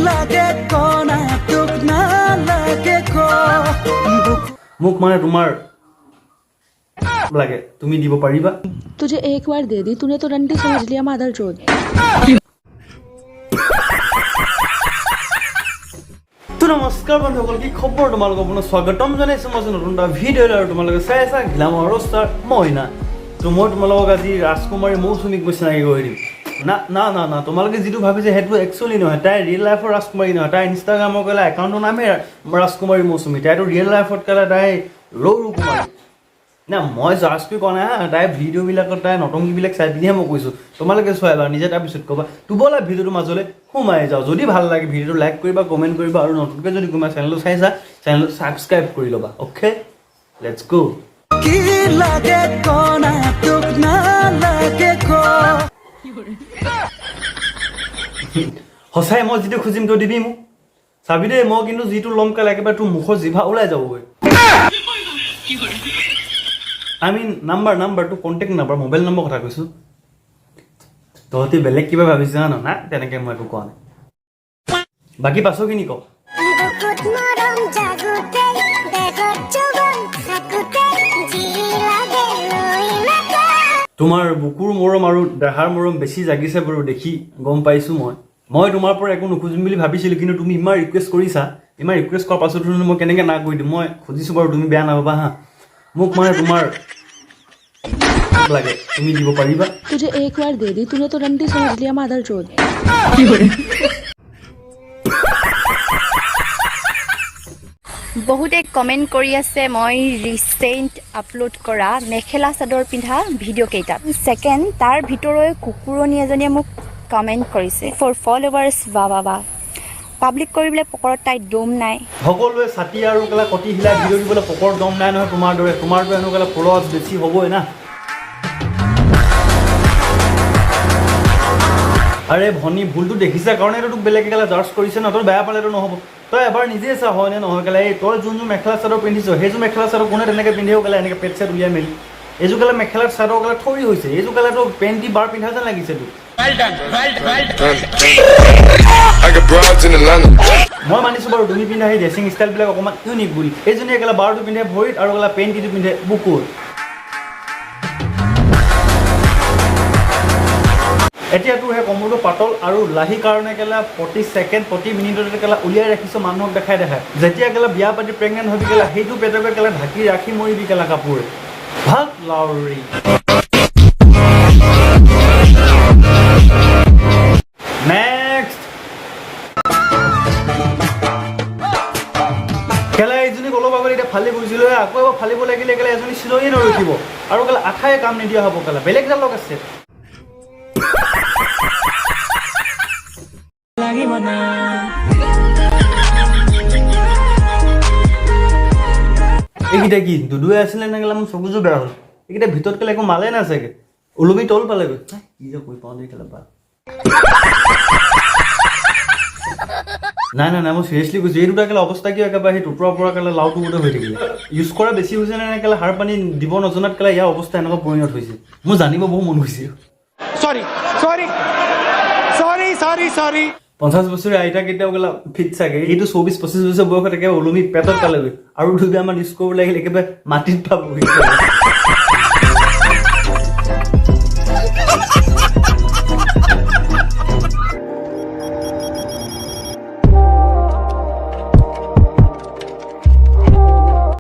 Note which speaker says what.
Speaker 1: লাগে কণা তোক নালাগে ক।
Speaker 2: মোক মানে তোমাৰ লাগে, তুমি দিব পাৰিবা?
Speaker 3: तुझे एक बार दे दी, तूने तो रंडी समझ लिया माधर चोद।
Speaker 2: তো নমস্কাৰ বন্ধুসকল, কি খবৰ তোমালোকৰ? পুনৰ স্বাগতম জনাইছোঁ মই নতুন এটা ভিডিঅ'লৈ আৰু তোমালোকে চাই আছা গ্লেমাৰ ষ্টাৰ মইনা। তো মই তোমালোকক আজি ৰাজকুমাৰী মৌচুমীক মই চিনাকি কৰি দিম। না না না না, তোমালোকে যিটো ভাবিছে সেইটো একচুৱেলি নহয়। তাই ৰিয়েল লাইফৰ ৰাজকুমাৰী নহয়। তাই ইনষ্টাগ্ৰামৰ কেলা একাউণ্টৰ নামেই ৰাজকুমাৰী মৌচুমী। তাইতো ৰিয়েল লাইফত কেলা তাই ৰৌৰু কুমাৰী। না, মই জাজ কৰি কোৱা নাই হা। তাই ভিডিঅ'বিলাকত তাই নটংকিবিলাক চাই পিনিহে মই কৈছোঁ। তোমালোকে চোৱা এবাৰ নিজে, তাৰপিছত ক'বা। তো ব'লা, ভিডিঅ'টোৰ মাজলৈ সোমাই যাওঁ। যদি ভাল লাগে ভিডিঅ'টো লাইক কৰিবা, কমেণ্ট কৰিবা আৰু নতুনকৈ যদি কোনোবা চেনেলটো চাইছা, চেনেলটো ছাবস্ক্ৰাইব কৰি ল'বা। অ'কে, let's গ'।
Speaker 1: কি লাগে কণা তোক নালাগে ক।
Speaker 2: সঁচাই মই যিটো খুজিম তই দিবি মোক? চাবি দেই, মই কিন্তু যিটো ল'ম কালি একেবাৰে তোৰ মুখৰ জিভা ওলাই যাবগৈ। I mean number, নাম্বাৰটো, কণ্টেক্ট নাম্বাৰ, মোবাইল নম্বৰ কথা কৈছোঁ। তহঁতি বেলেগ কিবা ভাবিছা ন? না, তেনেকৈ মই একো কোৱা নাই। বাকী পাছৰখিনি ক।
Speaker 4: বুকুত মৰম জাগুতে, দেহত যৌৱন থাকোতে, যি লাগে লৈ নাকা।
Speaker 2: তোমাৰ বুকুৰ মৰম আৰু দেহাৰ মৰম বেছি জাগিছে বাৰু, দেখি গম পাইছোঁ। মই তোমাৰ পৰা একো নোখোজিম বুলি ভাবিছিলোঁ, কিন্তু তুমি ইমান ৰিকুৱেষ্ট কৰিছা। ইমান ৰিকুৱেষ্ট কৰাৰ পাছতো মই কেনেকৈ না কৰি দিম? মই খুজিছোঁ বাৰু, তুমি বেয়া নাপাবা হা। মোক মানে তোমাৰ লাগে, তুমি দিব পাৰিবা?
Speaker 3: तुझे एक बार दे दी, तूने तो रंडी समझ लिया माधर चोद।
Speaker 5: বহুতে কমেণ্ট কৰি আছে মই ৰিচেণ্ট আপলোড কৰা মেখেলা চাদৰ পিন্ধা ভিডিঅ' কেইটাত। ছেকেণ্ড, তাৰ ভিতৰৰে কুকুৰণী এজনীয়ে মোক কমেণ্ট কৰিছে, ফৰ ফলোৱাৰ্ছ, বা বা বা, পাব্লিক কৰিবলৈ পকৰত তাই দম নাই।
Speaker 2: সকলোৱে ছাতি আৰু কেলা কটি হিলাই ভিডিঅ' দিবলৈ পকৰ দম নাই নহয় তোমাৰ দৰে। তোমাৰতো এনেকুৱা কেলা ফলোৱাৰ্ছ বেছি হ'বই না। আৰে ভনী, ভুলটো দেখিছা কাৰণেতো তোক বেলেগে কেলা জাৰ্জ কৰিছে ন। তই বেয়া পালেতো নহ'ব। তই এবাৰ নিজে চা, হয়নে নহয় কেলা। এই তই যোনযোৰ মেখেলা চাদৰ পিন্ধিছ, সেইযোৰ মেখেলা চাদৰ কোনে তেনেকৈ পিন্ধিব কেলা, এনেকৈ পেট চেট উলিয়াই মেলি? এইযোৰ কেলা মেখেলা চাদৰ কেলা থৰি হৈছে। এইযোৰ কেলা তোৰ পেণ্টি বাৰ পিন্ধা যেন লাগিছে তোক।
Speaker 6: I got broads in Atlanta.
Speaker 2: মই মানিছোঁ বাৰু, তুমি পিন্ধা সেই ড্ৰেছিং ষ্টাইলবিলাক অকণমান ইউনিক বুলি। এইজনী কেলা বাৰটো পিন্ধে ভৰিত আৰু কেলা পেণ্টিটো পিন্ধে বুকুত। এতিয়া তোৰ সেই কমৰটো পাতল আৰু লাহি কাৰণে কেলা প্ৰতি ছেকেণ্ড, প্ৰতি মিনিটতে কেলা উলিয়াই ৰাখিছ মানুহক দেখাই দেখাই। যেতিয়া কেলা বিয়া পাতি প্ৰেগনেণ্ট হবি কেলা, সেইটো পেটকে কেলা ঢাকি ৰাখি মৰিবি কেলা কাপোৰে। ভাগ লাউৰি। নেক্সট। কেলা এইজনীক অলপ আগত এতিয়া ফালি গৈছিলোঁ, আকৌ এবাৰ ফালিব লাগিলে কেলা এজনী চিলনিয়ে নৰখিব আৰু কেলা আঠায়ে কাম নিদিয়া হ'ব কেলা। বেলেগ জালক আছে।
Speaker 1: লাগিব না।
Speaker 2: এইকেইটা কি দুদুৱে আছিলে নে কেলা? মোৰ চকুযোৰ বেয়া হ'ল। এইকেইটা ভিতৰত কেলা একো মালে নাই চাগে, ওলমি তল পালেগৈ। কি যে কৰি পাওঁ দেই কেলা বা। নাই নাই নাই, মই চিৰিয়াছলি কৈছোঁ, এই দুটা কেলা অৱস্থা কিয় একেবাৰে সেই টোপোৰা পৰা কেলা লাওটো গোটেই হৈ থাকিলে? ইউজ কৰা বেছি হৈছে নে কেলা সাৰ পানী দিব নজনাত কেলা ইয়াৰ অৱস্থা এনেকুৱা পৰিণত হৈছে? মোৰ জানিব বহু মন গৈছে।
Speaker 7: Sorry, sorry, sorry, sorry, sorry.
Speaker 2: 50 বছৰীয়া আইতা কেতিয়াও কেলা ফিট চাগে। এইটো 24-25 বছৰ বয়সত একেবাৰে ওলমি পেটত পালেগৈ আৰু দুবাৰমান ইউজ কৰিব লাগিলে একেবাৰে মাটিত পাবগৈ।